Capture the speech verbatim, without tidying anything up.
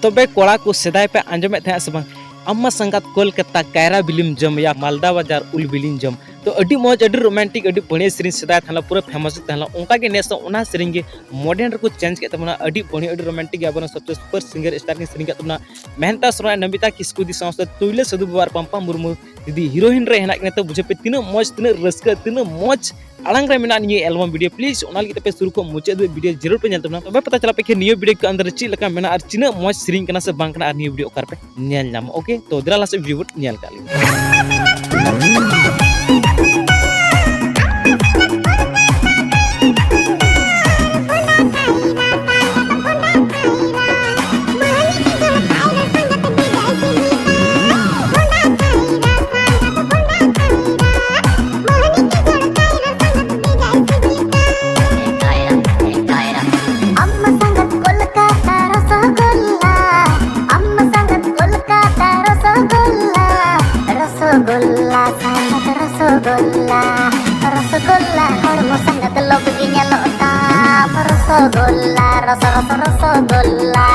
ᱛᱚᱵᱮ ᱠᱚᱲᱟ ᱠᱚ, ᱥᱮᱫᱟᱭ ᱯᱮ ᱟᱸᱡᱚᱢᱮᱫ ᱛᱟᱦᱮᱸᱫ ᱥᱮ ᱵᱟᱝ, ᱟᱢ ᱢᱟ ᱥᱟᱸᱜᱟᱛ ᱠᱳᱞᱠᱟᱛᱟ ᱠᱟᱭᱨᱟ ᱵᱤᱞᱤᱢ ᱡᱚᱢ ᱭᱟ, ᱢᱟᱞᱫᱟ ᱵᱟᱡᱟᱨ ᱩᱞ ᱵᱤᱞᱤᱧ ᱡᱚᱢ? ᱛᱚ ᱟᱹᱰᱤ ᱢᱚᱡᱽ, ᱟᱹᱰᱤ ᱨᱳᱢᱟᱱᱴᱤᱠ, ᱟᱹᱰᱤ ᱵᱟᱹᱲᱤᱡ ᱥᱮᱨᱮᱧ ᱥᱮᱫᱟᱭ ᱛᱟᱦᱮᱸ ᱞᱮᱱᱟ, ᱯᱩᱨᱟᱹ ᱯᱷᱮᱢᱟᱥ ᱛᱟᱦᱮᱸ ᱞᱮᱱᱟ᱾ ᱚᱱᱠᱟ ᱜᱮ ᱱᱮᱥ ᱫᱚ ᱚᱱᱟ ᱥᱮᱨᱮᱧ ᱜᱮ ᱢᱚᱰᱟᱨᱱ ᱨᱮᱠᱚ ᱪᱮᱧᱡᱽ ᱠᱮᱫ ᱛᱟᱵᱚᱱᱟ᱾ ᱟᱹᱰᱤ ᱵᱟᱹᱲᱤᱡ, ᱟᱹᱰᱤ ᱨᱳᱢᱟᱱᱴᱤᱠ ᱜᱮ ᱟᱵᱚᱨᱮᱱ ᱥᱚᱵᱪᱮ ᱥᱩᱯᱟᱨ ᱥᱤᱝᱜᱟᱨ ᱥᱴᱟᱨ ᱠᱤᱱ ᱥᱮᱨᱮᱧ ᱠᱟᱜ ᱛᱟᱵᱚᱱᱟ, ᱢᱮᱦᱱᱛᱟ ᱥᱚᱨᱮᱱ, ᱱᱚᱢᱤᱛᱟ ᱠᱤᱥᱠᱩ ᱤᱫᱤ ᱥᱟᱶᱛᱮ ᱛᱩᱭᱞᱟᱹ ᱥᱟᱹᱫᱷᱩ ᱵᱟᱵᱟ ᱟᱨ ᱯᱟᱢᱯᱟ ᱢᱩᱨᱢᱩ ᱡᱩᱫᱤ ᱦᱤᱨᱳᱭᱤᱱ ᱨᱮ ᱦᱮᱱᱟᱜ ᱠᱤᱱᱟ, ᱛᱚ ᱵᱩᱡᱷᱟᱹᱣ ᱯᱮ ᱛᱤᱱᱟᱹᱜ ᱢᱚᱡᱽ, ᱛᱤᱱᱟᱹᱜ ᱨᱟᱹᱥᱠᱟᱹ, ᱛᱤᱱᱟᱹᱜ ᱢᱚᱡᱽ ᱟᱲᱟᱝ ᱨᱮ ᱢᱮᱱᱟᱜᱼᱟ ᱱᱤᱭᱟᱹ ᱮᱞᱵᱟᱢ ᱵᱷᱤᱰᱤᱭᱳ᱾ ᱯᱞᱤᱡᱽ ᱚᱱᱟ ᱞᱟᱹᱜᱤᱫ ᱛᱮ ᱯᱮ ᱥᱩᱨᱩ ᱠᱷᱚᱱ ᱢᱩᱪᱟᱹᱫ ᱫᱷᱟᱹᱵᱤᱡ ᱵᱷᱤᱰᱤᱭᱳ ᱡᱟᱹᱨᱩᱲ ᱯᱮ ᱧᱮᱞ ᱛᱟᱵᱚᱱᱟ᱾ ᱛᱚᱵᱮ ᱯᱟᱛᱟ ᱪᱟᱞᱟᱜ ᱯᱮ ᱠᱷᱟᱱ ᱱᱤᱭᱟᱹ ᱵᱷᱤᱰᱤᱭᱳ ᱠᱚ ᱟᱱᱫᱟᱨ ᱨᱮ ᱪᱮᱫ ᱞᱮᱠᱟ ᱢᱮᱱᱟᱜᱼᱟ ᱟᱨ ᱛᱤᱱᱟᱹᱜ ᱢᱚᱡᱽ ᱥᱮᱨᱮᱧ ᱠᱟᱱᱟ ᱥᱮ ᱵᱟᱝ ᱠᱟᱱᱟ, ᱟᱨ ᱱᱤᱭᱟᱹ ᱵᱷᱤᱰᱤᱭᱳ ᱚᱠᱟ ᱨᱮᱯᱮ ᱧᱮᱞ ᱧᱟᱢᱟ᱾ ᱳᱠᱮ, ᱛᱚ ᱫᱮᱞᱟ ᱞᱟᱦᱟ ᱥᱮᱫ ᱵᱷᱤᱰᱤᱭᱳ ᱵᱚᱱ ᱧᱮᱞ ᱠᱟᱜ ᱞᱮᱜᱮ᱾ ᱟᱢ ᱥᱟᱸᱜᱟᱛ ᱠᱳᱞᱠᱟᱛᱟ ᱨᱚᱥᱚᱜᱳᱞᱞᱟ, ᱟᱢ ᱥᱟᱸᱜᱟᱛ ᱠᱳᱞᱠᱟᱛᱟ ᱨᱚᱥᱚᱜᱳᱞᱞᱟ, ᱨᱚᱥᱚᱜᱳᱞᱞᱟ ᱥᱟᱸᱜᱟᱛ ᱨᱚᱥᱚᱜᱳᱞᱞᱟ, ᱨᱚᱥᱚᱜᱳᱞᱞᱟ ᱦᱚᱲᱢᱚ ᱥᱟᱸᱜᱟᱛ ᱞᱚᱵ ᱜᱮ ᱧᱮᱞᱚᱜ ᱛᱟᱢ᱾ ᱨᱚᱥᱚᱜᱳᱞᱞᱟ, ᱨᱚᱥᱚ ᱨᱚᱥᱚ ᱨᱚᱥᱚᱜᱳᱞᱞᱟ,